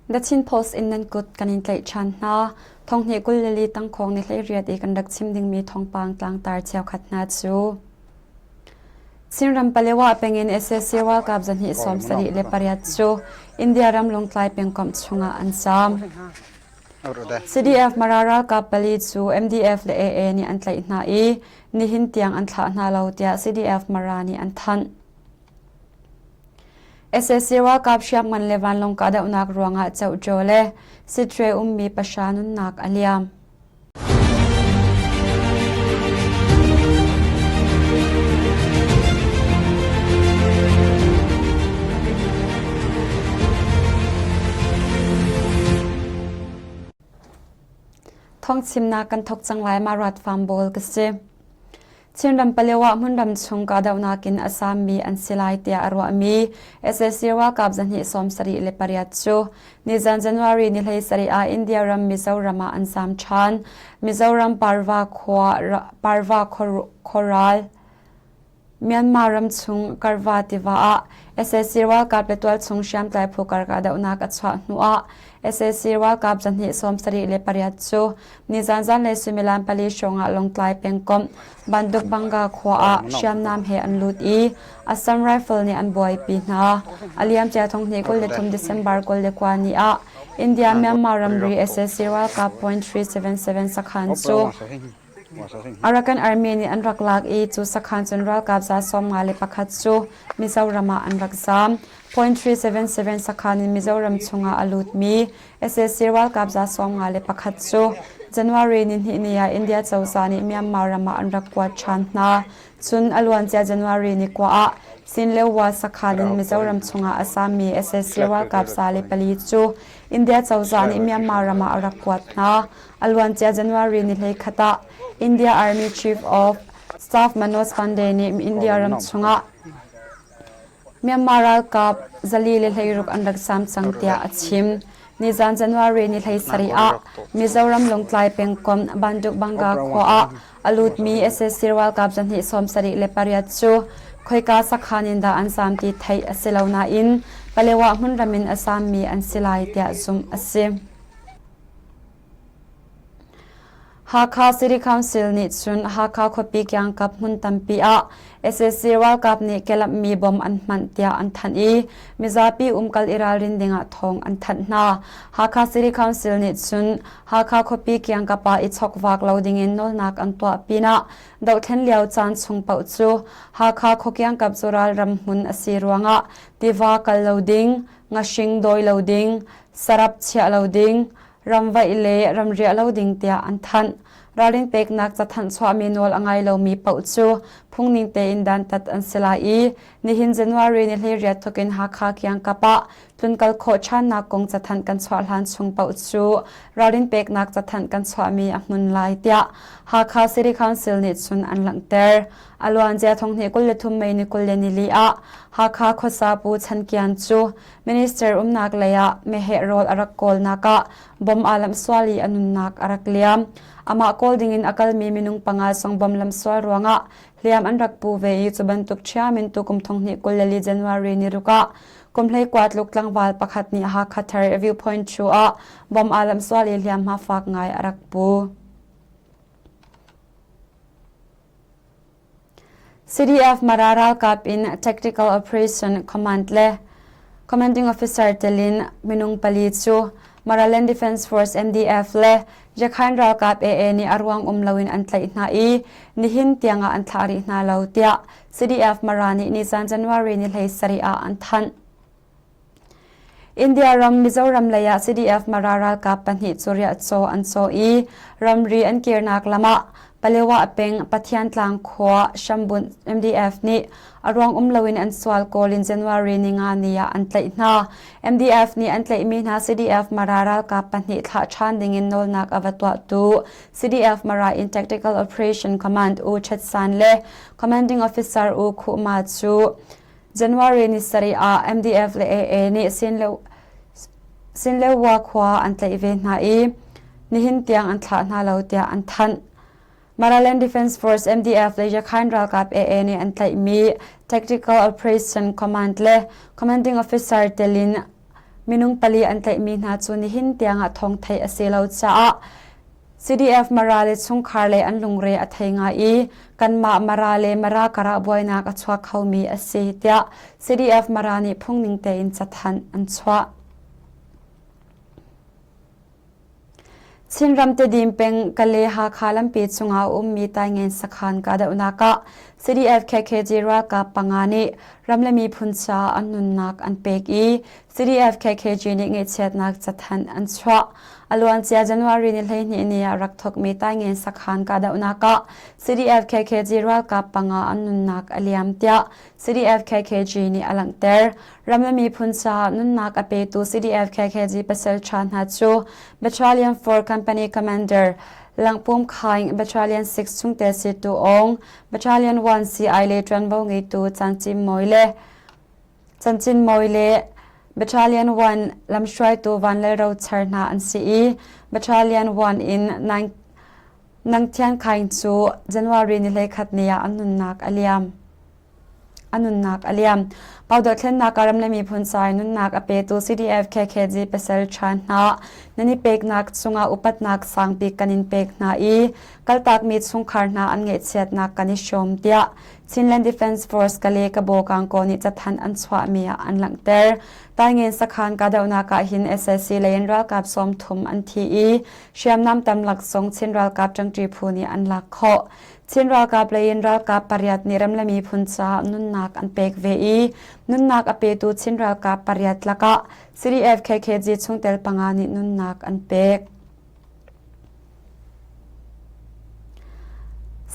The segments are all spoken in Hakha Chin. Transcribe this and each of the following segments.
The Chin Post in nan kut kan in tlaih ṭhan hna. Thonghnih 24 tangkhawng ni 18 i kan rak chim dingmi thawngpang tlangtar cheukhat hna cu Chinram Palewa pengin sac ralkap 278 cu India ram Lawngtlai pengkomh chungah an caam. CDF Mara ralkap pali cu MDF le AA nih an tlaih hna i nihin tiang an thlah hna lo tiah CDF Mara nih an thanh. Sac ralkap hriamngan le vanlawng kahdohnak ruangah Cohtaw le Sitre ummi pahra nunnak a liam. Thawngchimnak kan thawk cang lai ma rat farm bawl ka si. Chinram Palewa hmunram chung kahdohnak in a sammi an si lai tiah a ruahmi sac ralkap 278 cu nizan January ni 17 ah India ram Mizoram ah an zaam ṭhan. Mizoram Parva khua Parva khuaral Myanmar ram chung Karva tiva ah sac ralkap le tualchung hriamtlai phu kar kahdohnak a chuah hnu ah sac ralkap 278 cu Nizan zanlei suimilam pali hrawngah Lawngtlai pengkomh Banduk Banga khua ah hriamnam he an lut i Assam Rifle nih an buaipi hna. A liamcia thonghnih 23 December 29 ni ah India Myanmar ramri sac ralkap .377 sakhan cu Arakan Army nih an rak lak i cu sakhan cun ralkap za 51 cu Mizoram ah an rak zaam. .377 sakhan in Mizoram chungah a lutmi Sac ralkap za 51 cu January nihnih ni ah India cozah nih Myanmar ram ah an rak kuat ṭhan hna. Cun a luancia January ni kua ah Sinlewa sakhan in Mizoram chungah a sammi sac ralkap za le pali cu India cozah nih Myanmar ram ah a rak kuat hna. A luancia January ni 11 ah India Army Chief of Staff Manoj Pande nih India ram chungah Myanmar ralkap 416 an rak zaam cang tiah a chim. Nizan January ni 17 ah Mizoram Lawngtlai pengkomh Banduk Banga khua ah a lutmi sac ralkap 278 cu khoika sakhan in dah an zaam ti theih a si lo nain Palewa hmunram in a zaammi an si lai tiah zumh a si. Hakha City Council nih cun Hakha khuapi kiangkap hmun tampi ah sac ralkap nih kelamhmi bom an hmanh tiah an thanh i mizapi umkal i ralrin dingah thawng an thanh hna. Hakha City Council nih cun Hakha khuapi kiangkap ah i chokvak lo dingin nawlnak an tuah pinah dohthlen lio caan chung paoh cu Hakha khua kiangkap cu ralram hmun a si ruangah tiva kal lo ding, ngahring dawi lo ding, sarap chiah lo ding, ramvaih le ramriah lo ding tiah an thanh. Ralrin peknak cathanh chuahmi nawl a ngai lomi paoh cu phungning tein dantat an si lai i nihin January ni 18 thawk in Hakha kiangkap ah tlunkal khawh ṭhannak kong cathanh kan chuah hlan chung paoh cu ralrin peknak cathanh kan chuahmi a hmun lai tiah Hakha City Council nih cun an langhter. A luancia thonghnih 23 May ni 24 ah Hakha khuasa Pu Chan Kian cu Minister umnak lei ah meheh rawl a rak kawlnak ah bom aa lamhsual i a nunnak a rak liam. Amah kawl dingin a kalmi minung panga zong bom lamsual ruangah hliam an rak pu ve i cu bantuk ṭhiam in tukum 2024 January ni ruk ah kum 11 tluk tlangval pakhat nih Hakha Thar Viewpoint 2 ah bom aa lamhsual i hliamhma fak ngai a rak pu. CDF Mara ralkap in Tactical Operation Command le Commanding Officer telin minung pali cu Maraland Defence Force MDF le Yakhain ralkap AA nih a ruang um loin an tlaih hna i nihin tiangah an thlah rih hna lo tiah CDF Mara nih nizan January ni 17 ah an thanh. India ram Mizoram lei ah CDF Mara ralkap pahnih cu riahcaw an caw i ramri an kirnak lam ah Palewa peng Pathian Tlang khua Shambunh MDF nih a ruang um loin an sual kawl in January ninga ni ah an tlaih hna. MDF nih an tlaihmi hna CDF Mara ralkap pahnih thlah ṭhan dingin nawlnak a va tuahtu CDF Mara in Tactical Operation Command U Chet San le Commanding Officer U Khuh Ma cu January ni sarih ah MDF le AA nih Sinlewa khua an tlaih ve hna i nihin tiang an thlah hna lo tiah an thanh. Maraland Defence Force MDF le Yakhain ralkap AA nih an tlaihmi Tactical Operation Command le Commanding Officer telin Minung pali an tlaihmi hna cu nihin tiangah thawng theih a si lo caah CDF Mara le chungkhar lei an lungre a thei ngai i kanmah Mara le Mara karah buainak a chuak khomi a si tiah CDF Mara nih phungning tein cathanh an chuah. Chinram Tedim peng Kale Hakha lampi cungah a ummi Taingen sakhan kahdohnak ah CDF KKG ralkap panga nih ram le miphun caah an nunnak an pek i CDF KKG nih ngaihchiatnak cathanh an chuah. A luancia January ni 12 ni ah rak thawkmi Taingen sakhan kahdohnak ah CDF KKG ralkap panga an nunnak a liam tiah CDF KKG nih a langhter. Ram le miphun caah nunnak a petu CDF KKG pasal ṭha hna cu Battalion 4 Company Commander Langpum Khaing, Battalion 6 chungtel Situ Aung, Battalion 1 CI le ṭuanvo ngeitu Chanchin Mawi le Chanchin Mawi le Battalion 1 lamhruaitu Van Lal Ro Char hna an si i Battalion 1 in Nang Thian Khaing cu January ni 11 ni ah an nunnak a liam. A nunnak a liam. Pau dothlennak ah ram le miphun ca i nunnak a petu CDF KKG pasal ṭha hna nan i peknak cungah upatnak sangbik kan in pek hna i kaltakmi chungkhar hna an ngaihchiatnak kan i hrawm tiah Chinland Defence Force Kale Kabaw Kangkaw nih cathanh an chuahmi ah an langhter. Taingen sakhan kahdohnak ah hin SAC lei in ralkap 30 an thi i hriamnam tamlak zong Chin ralkap ṭangṭi phu nih an lak khawh. Chin ralkap lei in ralkap pariat nih ram le miphun caah nunnak an pek ve i nunnak a petu Chin ralkap pariat lakah CDF KKG chungtel panga nih nunnak an pek.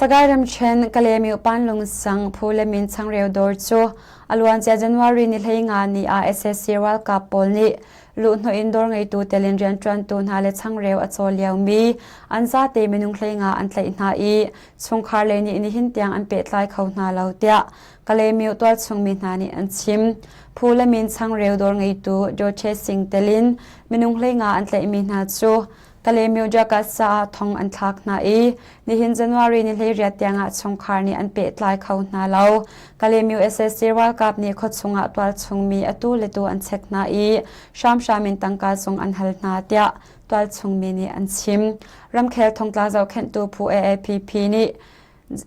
Sagaing ramṭhen Kalaymyo Panlung sang Phu le Min changreu dawr cu a luancia January ni 15 ni ah sac ralkap pawl nih luhhnawh in dawr ngeitu tel in rianṭuantu hna le changreu a caw liomi an zate minung 15 an tlaih hna i chungkhar lei nih nihin tiang an pehtlai kho hna lo tiah Kalaymyo tualchung mi hna nih an chim. Phu le min changreu dawr ngeitu Doche Singh tel in minung 15 an tlaihmi hna cu Kalaymyo Jakarta ah thong an thlak hna i nihin January ni 18 tiangah chungkhar nih an pehtlai kho hna lo. Kalaymyo SAC ralkap nih khuachung ah tualchung mi atu le tu an check hna i hramhram in tangka zong an hal hna tiah tualchung mi nih an chim. Ramkhel thongtla zohkhenhtu phu AAPP nih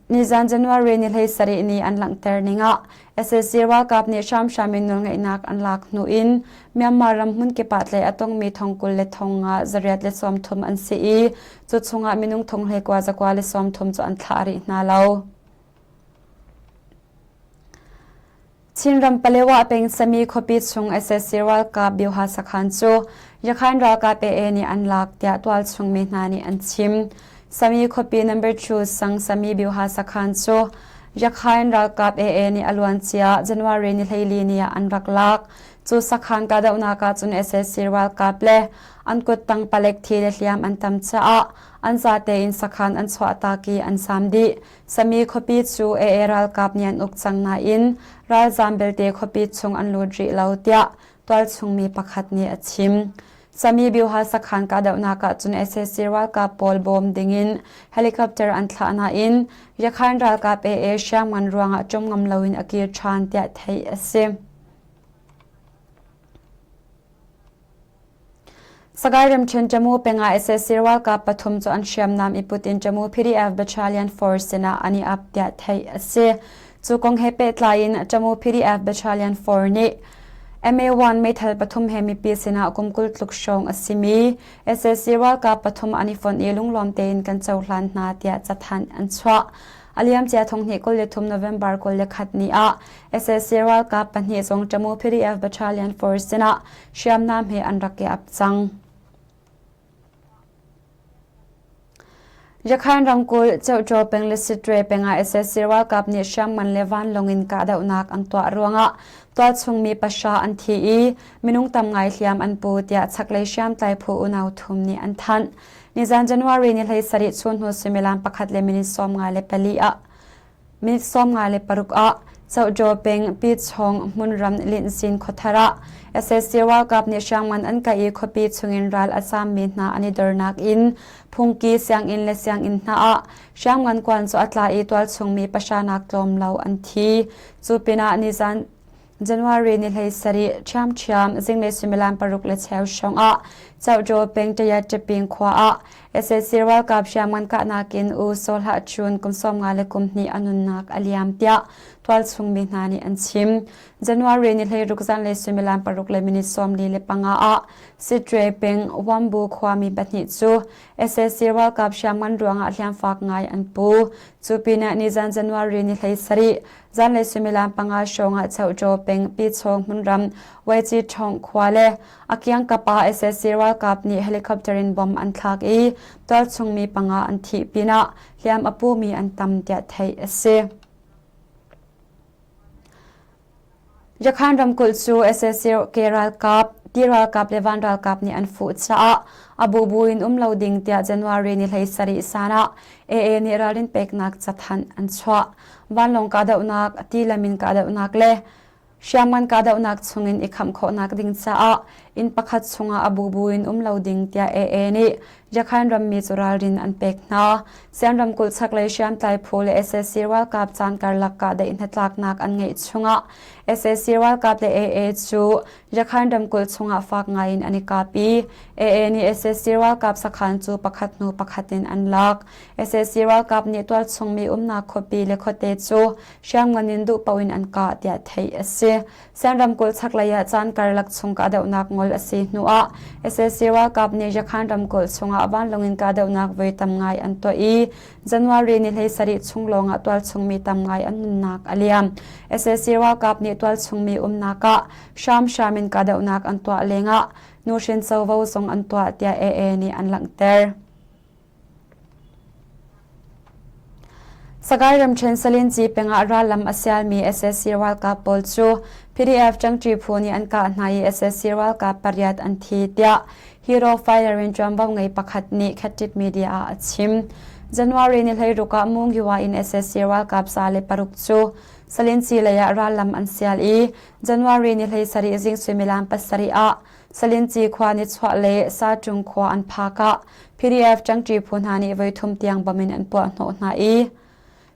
Nizan January ni 17 ni an langhter ning ah sac ralkap nih hramhram in nawlngeihnak an lak hnu in Myanmar ram hmunkip ah tlaih a tongmi thong 20 le thong nga zariat le 30 an si i cu chungah minung thong 19 zakua le 30 cu an thlah rih hna lo. Chinram Palewa peng Sami khuapi chung sac ralkap Bioha sakhan cu Yakhan ralkap AA nih an lak tiah tualchung mi hna nih an chim. Sami khuapi number 2 sang Sami Bioha sakhan cu Yakhain ralkap AA nih a luancia January ni 14 ni ah an rak lak. Cu sakhan kahdohnak ah cun sac ralkap le an kuttang palek thi le hliam an tam caah an zate in sakhan an chuahtak i an sam dih. Sami khuapi cu AA ralkap nih an uk cang nain ralzaam belte khuapi chung an lut rih lo tiah tualchungmi pakhat nih a chim. Sami Biohal sakhan kahdohnak ah cun sac ralkap pawl bawm dingin helicopter an thlah nain Yakhain ralkap AA hriamngan ruangah ṭum ngam loin a kir ṭhan tiah theih a si. Sagaing ramṭhen Tamu peng ah sac ralkap pathum cu an hriamnam i put in Tamu PDF Battalion Force sinah an i ap tiah theih a si. Cu kong he pehtlai in Tamu PDF Battalion 4 nih MA1 meithal pathum he mipi sinah kum 20 tluk hrawng a simi sac ralkap pathum an i fonh i lunglawm tein kan cohlan hna tiah cathanh an chuah. A liamcia thonghnih 23 November 21 ni ah sac ralkap pahnih zong Tamu PDF Battalion Force sinah hriamnam he an rak i ap cang. Yakhan ramkulh Ceuhṭaw peng le Sittwe peng ah sac ralkap nih hriamngan le vanlawng in kahdohnak an tuah ruangah tualchung mi pahra an thi i minung tam ngai hliam an pu tiah chaklei hriamtlai phu unau thum nih an thanh. Nizan January ni 17 chun hnu suimilam pakhat le minute 54 ah Minute 56 ah Cohjaw peng Pichawng hmunram Linhsin khuathar ah sac ralkap nih hriamngan an kaih i khuapi chungin ral a zaammi hna an i dornak in phungki sianginn le sianginn hna ah hriamngan kuan cu a tla i tualchung mi pahra nak tlawm lo an thi. Cu pinah nizan. January ni 17 ṭhiamṭhiam zinglei suimilam paruk le cheu hrawng ah Chauhṭaw peng Tayat-Ṭaping khua ah sac ralkap hriamngan kahnak in U Saw Hlah Chun kum 50 le kum hnih a nunnak a liam tiah tualchung mi hna nih an chim. January ni 16 zanlei suimilam paruk le minute 45 ah Sittwe peng Wambu khuami pahnih cu sac ralkap hriamngan ruangah hliamfak ngai an pu. Cu pinah nizan January ni 17 zanlei suimilam panga hrawng ah Chauhṭaw peng Pichawng hmunram Waici Ṭhawng khua le a kiangkap ah sac ralkap nih helicopter in bomb an thlak i tualchung mi panga an thih pinah hliam a pumi an tam tiah theih a si. Yakhan ramkulh cu sac ke ralkap, ti ralkap le van ralkap nih an fuh caah a bubu in um lo ding tiah January ni 17 san ah AA nih ralrin peknak cathanh an chuah. Vanlawng kahdohnak, ti lam in kahdohnak le Hriamngan kahdohnak chungin i khamh khawhnak ding caah inn pakhat chungah a bubu in um lo ding tiah AA nih Yakhain rammi cu ralrin an pek hna. Sian ramkulh chaklei hriamtlai phu le sac ralkap caan karlak kahdaih hnatlaknak an ngeih chungah sac ralkap le AA cu Yakhain ramkulh chungah fak ngaiin an i kap i AA nih sac ralkap sakhan cu pakhat hnu pakhat in an lak. Sac ralkap nih tualchungmi umnak khuapi le khuate cu hriamngan in duh paoh in an kah tiah theih a si. Sian ramkulh chaklei ah caan karlak chung kahdohnak ngol a si hnuah sac ralkap nih Yakhan ramkulh chungah vanlawng in kahdohnak voi tam ngai an tuah i January ni 17 chung lawngah tualchungmi tam ngai an nunnak a liam. sac ralkap nih tualchungmi umnak ah hramhram in kahdohnak an tuah lengah nuhrin covo zong an tuah tiah AA nih an langhter. Sagaing ramṭhen Salinci pengah rallam a sialmi sac ralkap pawl cu PDF ṭangṭi phu nih an kah hna i sac ralkap pariat an thi tiah Hero Fire in ṭuanvo ngei pakhat nih Khattip Media ah a chim. January ni 16 ah Mungyiwa in sac ralkap 106 cu Salinci lei ah rallam an sial i January ni 17 zing suimilam pasarih ah Salinci khua nichuah le Saṭung khua an phak ah PDF ṭangṭi phu hna nih voithum tiang bom in an puah hnawh hna i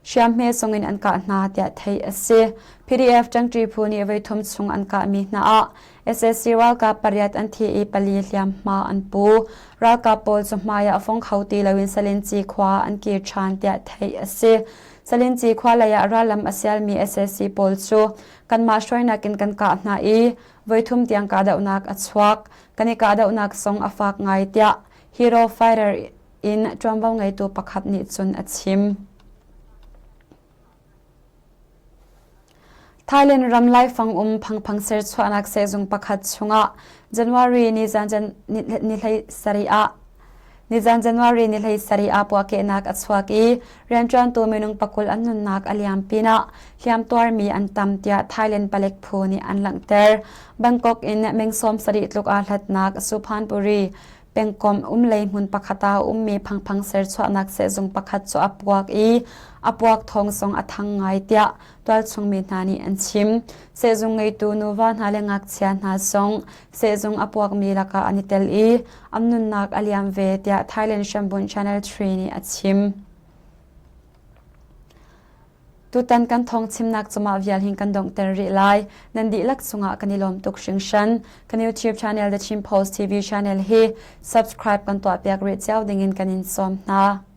hriamhme sung in an kah hna tiah theih a si. PDF ṭangṭi phu nih voithum chung an kahmi hna ah sac ralkap pariat an thi i pali hliamhma an pu. Ralkap pawl cu hmai ah fong kho ti loin Salinci khua an kir ṭhan tiah theih a si. Salinci khua lei ah rallam a sialmi sac pawl cu kanmah hruainak in kan kah hna i voithum tiang kahdohnak a chuak. Kan i kahdohnak zong a fak ngai tiah Hero Fighter in ṭuanvo ngeitu pakhat nih cun a chim. Thailand ram laifang um phangphang serchuahnak sehzung pakhat chungah January ni zan ni hlei sarih ah Nizan January ni 17 ah puahkehnak a chuak i rianṭuantu minung pakul an nunnak a liam pinah hliamtuarmi an tam tiah Thailand palek phu nih an langhter. Bangkok in meng 70 tluk aa hlatnak Suphanburi pengkomh umlei hmun pakhat ah a ummi phangphang serchuahnak sehzung pakhat cu a puak i a puak thawng zong a thang ngai tiah tualchungmi hna nih an chim. Sehzung ngeitu nuva hna le ngakchia hna zong sehzung a puakmi lakah an i tel i an nunnak a liam ve tiah Thailand hrambunh Channel 3 nih a chim. Tutan kan thawng chimnak cumah vial hin kan donghter rih lai. Nan dihlak cungah kan i lawm tuk hringhran. Kan YouTube channel The Chin Post TV channel hi subscribe kan tuahpiak rih cio dingin kan in sawm hna.